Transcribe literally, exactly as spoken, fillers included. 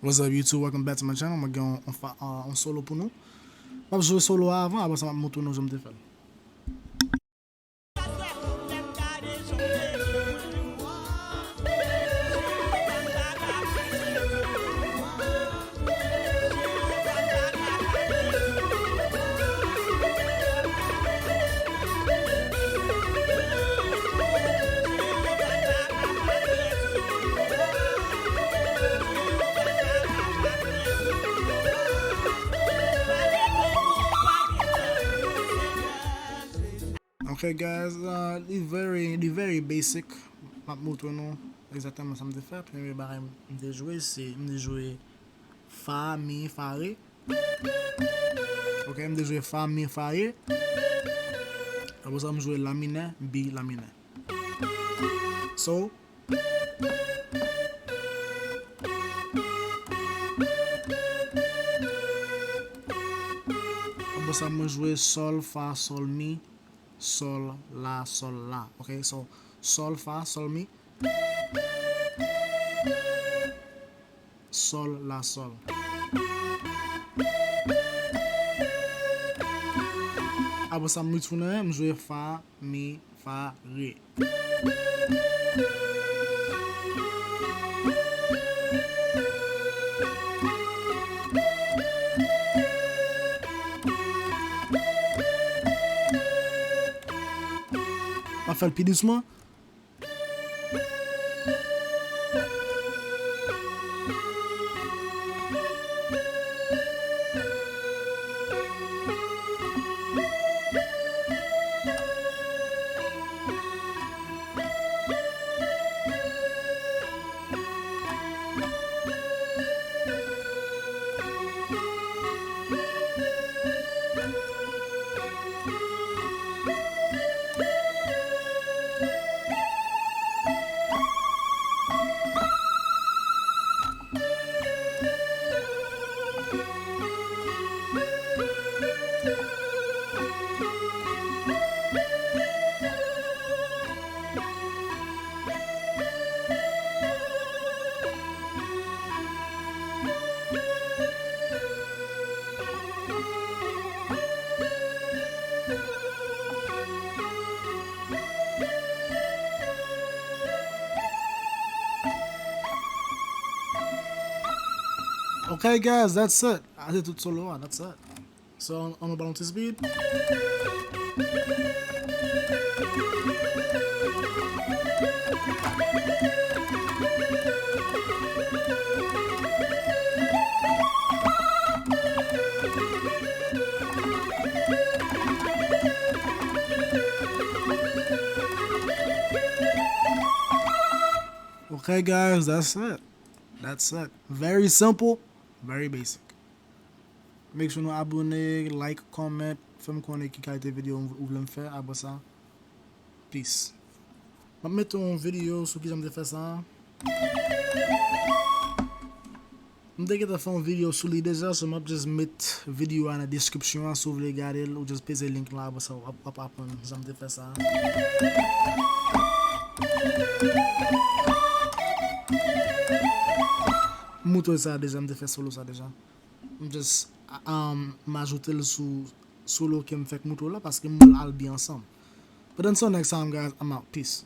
What's up, YouTube? Welcome back to my channel. Mwen gen yon, yon fa- uh, yon solo pou nou. M ap jwe solo a avan, apre sa m ap montre nou jan m te fè l. Ok, guys, uh, li very, li very basic. M ap montre nou egzakteman sa m te fè. Premye bagay m te jwe, se m te jwe fa, mi, fa, re. Ok, m te jwe fa, mi, fa, re. Apre sa, m jwe la minè, bi, la minè. So, apre sa, mwen jwe sòl, fa, sòl, mi, sòl, la, sòl, la. Ok, so, sòl, fa, sòl, mi, sòl, la, sòl. Apre sa, m retounen, m jwe fa, mi, fa, re. M ap fè l pi dousman. Ok, guys, that's it. A se tout solo a, that's it. So, ann, ann nou ba l yon ti speed. Ok, guys, that's it. That's it. Very simple, very basic. Make sure nou abone, like, comment, fè m konnen ki kalite videyo ou vle m fè. Apre sa, peace. M ap mete yon videyo sou kijan m te fè sa. M te gentan fè yon videyo sou li deja, so m ap just met videyo a nan description an, si w vle gade l, ou just peze link la, apre sa w ap, w ap aprann jan m te fè sa. M montre sa deja, m te fè solo sa deja. M just, um, m ajoute l sou solo ke m fèk montre w la, paske m wè l al byen ansanm. But until next time, guys, I'm out. Peace.